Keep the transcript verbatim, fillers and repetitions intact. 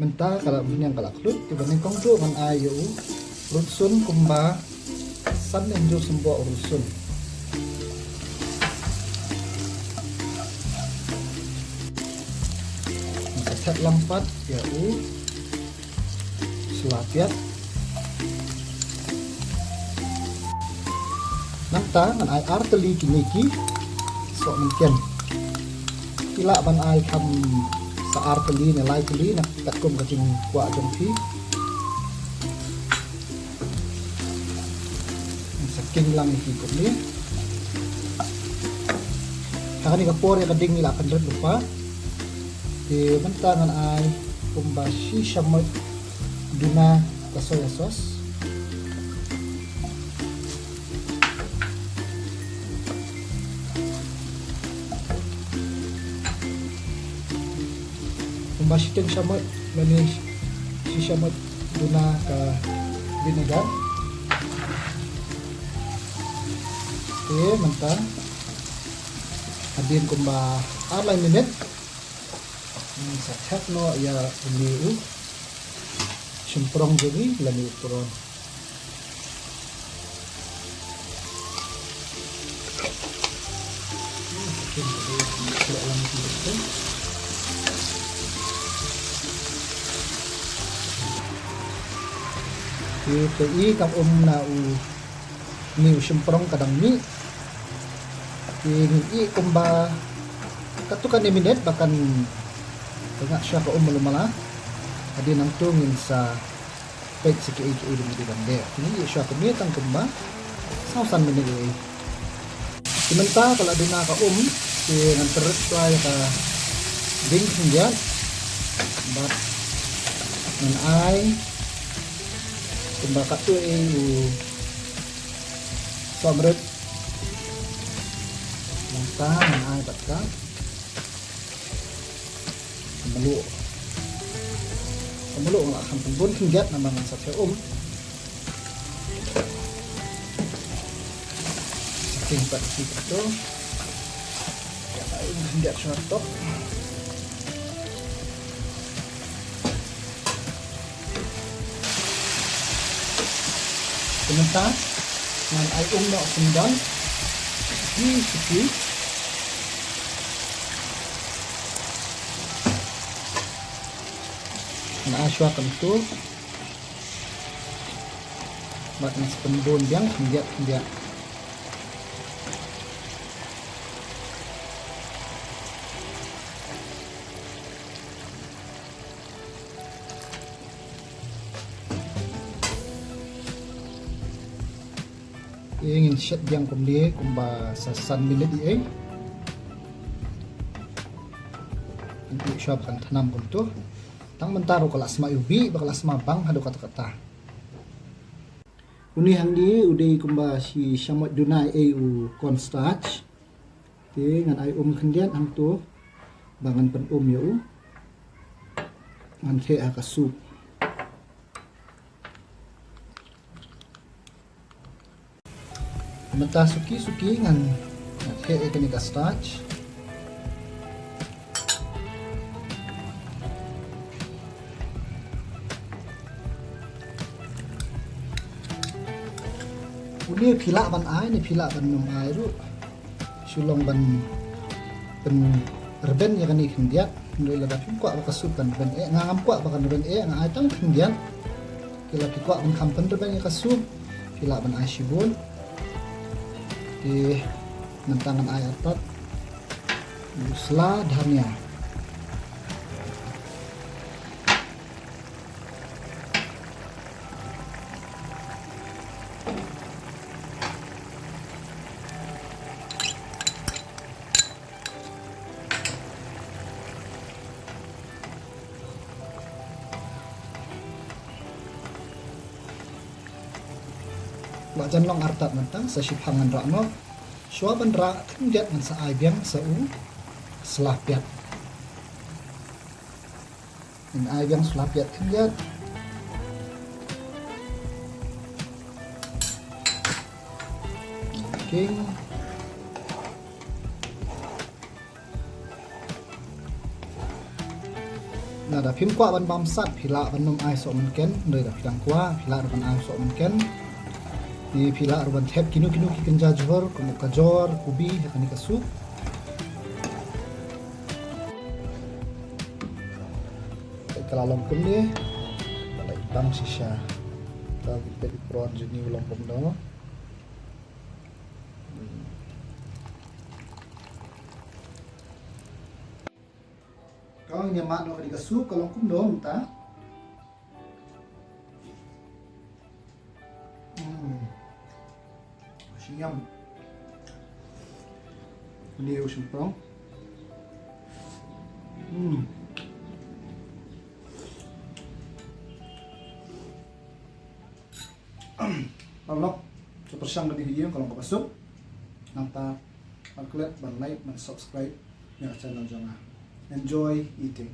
Mynta ka la bniang ka la khlut, te ba nyngkong to ngan ai ïa u rynsun kumba san hynñiew symboh u rynsun. Ngan sa thep lang pat ïa u sla piat. Nangta ngan ai ar tylli kine ki sohmynken. Phi lah ban ai kham sa ar tylli ne lai tylli na katkum ka jingkwah jong phi. Sa king lang ïa ki kumne. Ha kane ka por ïa ka ding ngi la pynrit lypa. Te mynta ngan ai kumba shi shamoit duna ka soya sauce. Kumba shiteng shamoit lane shi shamoit duna ka vinegar. Te mynta hadien kumba ar lai minit. Ngan sa thep noh ïa une u shymprong jong ngi lane u prawn. Te, te i kam um na u, une u shymprong ka dang mih. Te ngin ïeh kumba katto katne minit ba kan pyngngad shuwa ka um malu mala. Hadien nangto ngin sa peit sa kiei kiei ba ngi dei ban leh. Te ngin ïeh shuwa kumne tang kumba saw san minit ei. Te mynta ka la duna ka um, te ngan pynrit shuwa ïa ka ding khyndiat. Bad ngan ai kumba katto ei u sohmrit. Nangta ngan ai bad ka mluh. Ka mluh nga la kham pynbun khyndiat namar ngan sa theh um. Sa king pat ïa ki katto. Ïa, ai um khyndiat shuwa tok. Te mynta ngan ai um noh khyndiat. Suki suki. Ngan ai shuwa kumto. Bad ngan sa pynbun biang khyndiat khyndiat. Te ngin shet biang kumne kumba sa san minit ei. Ngin ïeh shuwa ba kan thnam kumto. Tang mynta ruh ka la sma iwbih ba ka la sma bang haduh katta katta. Une hangne u dei kumba shi shamoit duna ei u cornstarch. Te ngan ai um khyndiat hangto ba ngan pyn-um ïa u. Ngan theh ha ka soup. Mynta suki suki ngan, ngan theh ïa kane ka starch. Une phi lah ban ai ne phi lah ban ym ai ruh. Shu long ban pynrben ïa kane khyndiat. Hynrei lada phim kwah ba ka soup kan rben eh, nga ngam kwah ba kan rben eh, nga ai tang khyndiat. Te lada phi kwah ban kham pynrben ïa ka soup, phi lah ban ai shibun. Te mynta ngan ai artat u sla dhania. La jan long artat mynta, sa shiphang ngan rah noh. Shuwa ban rah khyndiat ngan sa ai biang sa u sla piat. Ngan ai biang sla piat khyndiat. King. Lada phim kwah ban bam sat, phi lah ban nym ai sohmynken, hynrei lada phi dang kwah, phi lah ruh ban ai sohmynken. Te phi lah ruh ban thep kino kino ki kynja jhur, kum u gajor, kubi, ha kane ka soup. Te ka la long kumne, ka la i tang shisha. Ka la i peit i prawn jong ngi u long kumno. Hmm. Ka ngi mad noh kane ka soup, ka long kumno mynta. Hmm. Sngewbha. Ni u shymprong. Hmm. Paralok, to pyrshang ka video ka long kaba suk. Nangta ban klet, ban like, ban subscribe ïa ka channel jong nga. Enjoy eating.